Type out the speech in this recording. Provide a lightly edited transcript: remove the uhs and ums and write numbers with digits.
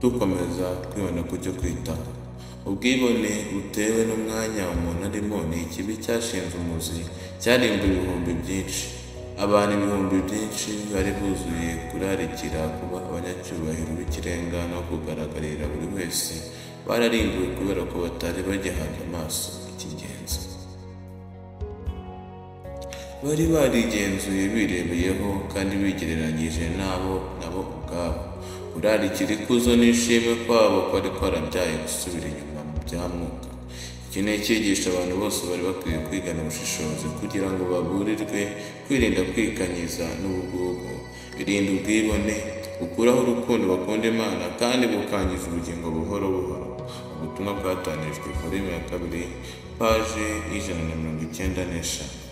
Dukomeza kwibona ku cyo kwitaho. Ubwibone butewe n'umwanya umuntu arimo ni ikibi cyashinze umuzi, cyarimbuye ibihumbi byinshi. Abantu ibihumbi byinshi bari buzuye kurarikira kuba abanyacyubahiro b'ikirenga no kugaragarira buri wese, bararimbuwe kubera ko batari bagihanze amaso icy'ingenzi. Bari barigenzuye birebeyeho kandi bigereranyije nabo nabo ubwabo. Kurarikira ikuzo n'ishimwe kwabo kwari kwarabyaye gusubira inyuma mu bya mwuka. Iki ni icyigisho abantu bose bari bakwiye kwigana ubushishozi kugira ngo baburirwe kwirinda kwikanyiza n'ubugugu. Birinda ubwibone bukuraho urukundo bakunda Imana kandi bukangiza ubugingo buhoro buhoro. Ubutumwa bwatanijwe, volume ya 2, paje y'195.